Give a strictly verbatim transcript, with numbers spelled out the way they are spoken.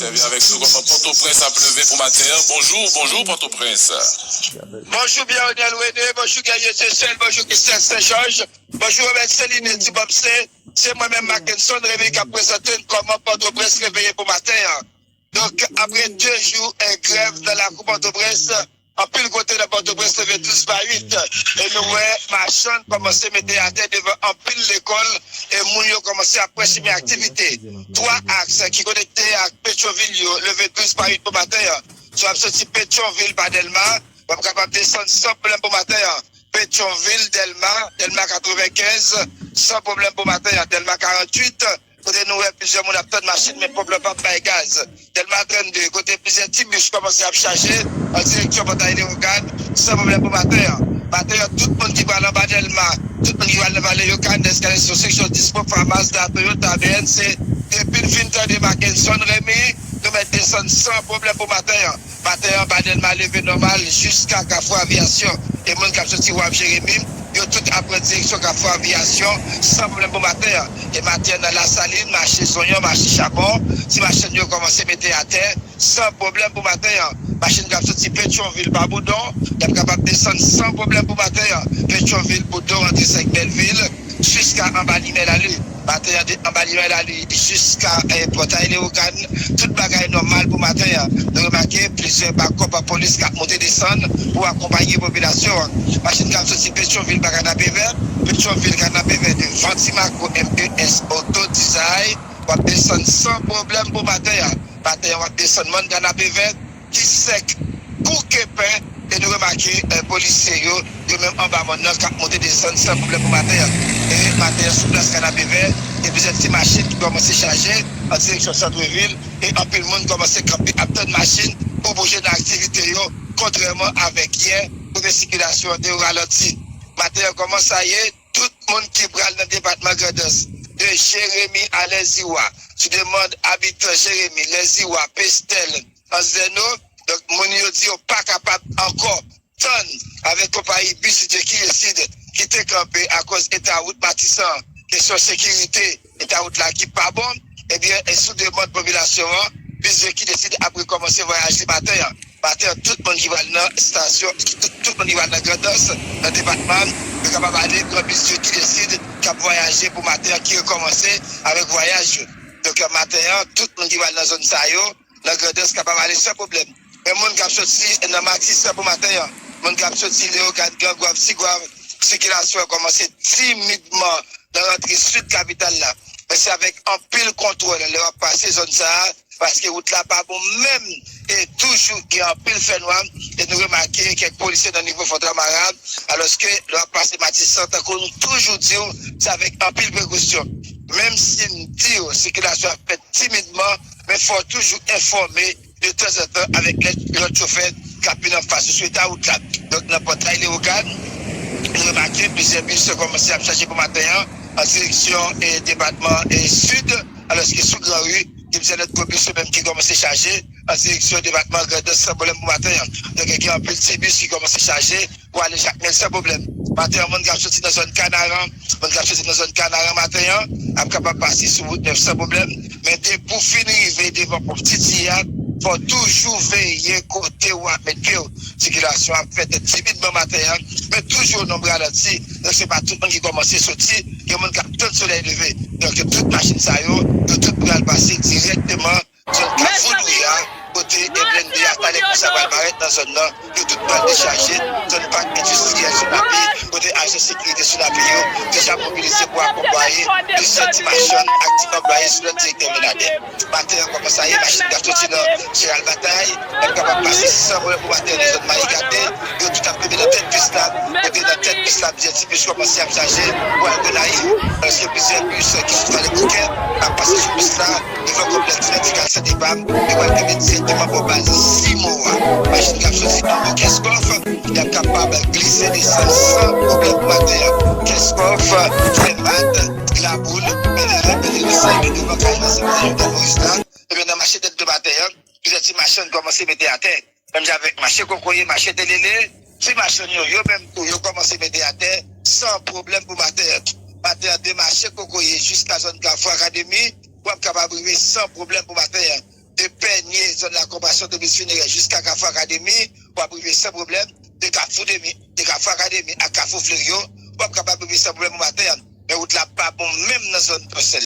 Sèvi avèk nou kòman Pòtoprens ap leve pou maten an. Bonjou, bonjou Pòtoprens. Bonjou Pierre Renel René, bonjou Guerrier Seychelles, bonjou Christian Saint Georges, bonjou Robert Celine, Ti Bòb se, se mwen menm Mackenson Remy k ap prezante n kòman Pòtoprens reveye pou maten an. Donk, apre de jou, eh, grèv nan lakou Pòtoprens, anpil kote nan Pòtoprens leve douz pa uit, e nou wè machann kòmanse mete atè devan anpil lekòl, e moun yo kòmanse ap pran chimen aktivite. Twa aks ki konekte ak Petyonvil yo leve douz pa uit pou maten an. Si w ap soti Petyonvil pa Dèlma, w ap kapab desann san pwoblèm pou maten an. Petyonvil, Dèlma, Dèlma katrevenkenz, san pwoblèm pou maten an. Dèlma karanntuit, kote nou wè plizyè moun ap tann machin, men pòp la p ap bay gaz. Dèlma trannde, kote plizyè ti bis kòmanse ap chaje an direksyon Pòtay Lewogàn, san pwoblèm pou maten an. Maten an, tout moun ki pral anba Dèlma, tout moun ki pral nan Vale Yoganès, gade sou seksyon Dispo, Farmazda, Toyota, B N C, depi n fin tande Mackenson Remy, nou mèt desann san pwoblèm pou maten an. Maten an, anba Dèlma leve nòmal jiska Kafou Aviyasyon. E moun k ap soti Waf Jeremi, yo tout ap pran direksyon Kafou Aviyasyon san pwoblèm pou maten an. E maten an, nan Lasalin, mache Zonyon, mache Chabon, ti machann yo kòmanse mete atè san pwoblèm pou maten an. Machin k ap soti Petyonvil pa Boudon, y ap kapab desann san pwoblèm pou maten an. Petyonvil, Boudon, rantre senk Bèlvil, jiska anba Limè Lali. Maten an, de anba Limè Lali jiska, eh, Pòtay Lewogàn, tout bagay nòmal pou maten an. Nou remake plizyè bakòp polis k ap monte desann pou akonpaye popilasyon an. Machin k ap soti Petyonvil pa Kanapevè, Petyonvil Kanapevè devan Ti Mako M E S Auto Design, w ap desann san pwoblèm pou maten an. Maten an, w ap desann mòn Kanapevè, ki sèk kou kenpen, e nou remake, eh, polisye yo, yo menm anba mòn nan k ap monte desann san pwoblèm pou maten an. E maten an, sou plas Kanapevè, gen plizyè ti machin ki kòmanse chaje an direksyon santrevil, e anpil moun kòmanse kanpe ap tann machin pou bouje nan aktivite yo, kontrèman avèk yè, kote sikilasyon an te ralanti. Maten an, kòman sa ye? Tout moun ki pral nan depatman Grandans, de Jeremi a Lèziwa, sou demann abitan Jeremi, Lèziwa, Pestèl, Anzèno, donk, moun yo di yo pa kapab ankò tann avèk konpayi bis Dye ki deside ki te kanpe akoz eta wout Matisan, kesyon sekirite, eta wout la ki pa bon, ebyen, e sou demann popilasyon an, bis Dye ki deside ap rekòmanse vwayaje maten an. Maten an, tout moun ki pral nan estasyon, tout, tout moun ki pral nan Grandans, nan depatman, yo kapab ale pran bis Dye ki deside k ap vwayaje pou maten an, ki rekòmanse avèk vwayaj yo. Donk, maten an, tout moun ki pral nan zòn sa yo, nan Grandans kapab ale san pwoblèm. Men moun k ap soti nan Matisan pou maten an, moun k ap soti Leyogàn, Gran Gwav, Ti Gwav, sikilasyon an kòmanse timidman nan rantre sid kapital la. Men se avèk anpil kontwòl lè w ap pase zòn sa a, paske wout la pa bon menm e toujou gen anpil fènwa. E nou remake kèk polisye nan nivo Fon Tramara, alòske lè w ap pase Matisan, tankou nou toujou di w, se avèk anpil prekosyon. Menm si m di w sikilasyon ap fèt timidman, men fò w toujou enfòme detanzantan avèk lòt, lòt chofè k ap vin anfas ou sou eta wout la. Donk, nan Pòtay Leyogàn, nou remake plizyè bis kòmanse ap chaje pou maten an, an direksyon, e, depatman, e, Sid, alòske sou Gran Ri, gen plizyè lòt gwo bis yo menm ki kòmanse chaje an direksyon depatman Grandans san pwoblèm pou maten an. Donk, gen anpil ti bis ki kòmanse chaje pou ale Jakmèl san pwoblèm. Maten an, moun k ap soti nan zòn Kanaran, moun k ap soti nan zòn Kanaran maten an, ap kapab pase sou wout nèf san pwoblèm. Men depi w fin rive devan ponp Titi a, fò w toujou veye kote w ap met pye w. Sikilasyon ap fèt timidman maten an, men toujou nonb ralanti. Donk, se pa tout moun ki kòmanse soti, gen moun k ap tann solèy leve. Donk, tout machin sa yo, yo tout pral pase dirèkteman zòn Kafou Douri a, kote blende a talè konsa pral parèt nan zòn nan. Yo tout pral dechaje zòn pak endistriyèl Sonapi, kote ajan sekirite Sonapi yo deja mobilize pou akonpaye plizyè ti machann ak ti anplwaye sou lòd direktè Menadè. Maten an, kòman sa ye, machin k ap soti nan Jeneral Batay, y ap kapab pase san pwoblèm pou maten an nan zòn Mayigate. Yo tout ap kenbe nan tèt bis la, kote nan tèt bis la, plizyè ti bis kòmanse ap chaje pou al Gonayiv. Alòske plizyè bis ki sot Vale Bouke ap pase sou bis la, devan konplèks medikal Sante Pam, yo pral kenbe dirèkteman bò baz Simo a. Machin k ap soti anwo Kèskòf, y ap kapab glise desann san pwoblèm pou maten an. Kèskòf, Fèmat, Laboul, Pèlerin, Pèlerin senk, devan kay ansyen prezidan Jovenel Moïse la. Ebyen, nan mache tèt de maten an, plizyè ti machann kòmanse mete atè. Menm jan avèk mache kokoye, mache telele, ti machann yo, yo menm tou, yo kòmanse mete atè san pwoblèm pou maten an. Maten an, de mache kokoye jiska zòn Kafou Akademi, w ap kapab rive san pwoblèm pou maten an. De pè zòn La Konpasyon, depi Finerè jiska Kafou Akademi, w ap rive san pwoblèm. De Kafou Demi, de Kafou Akademi ak Kafou Fleryo, w ap kapab rive san pwoblèm o maten an. Men wout la pa bon menm nan zòn Tòsèl.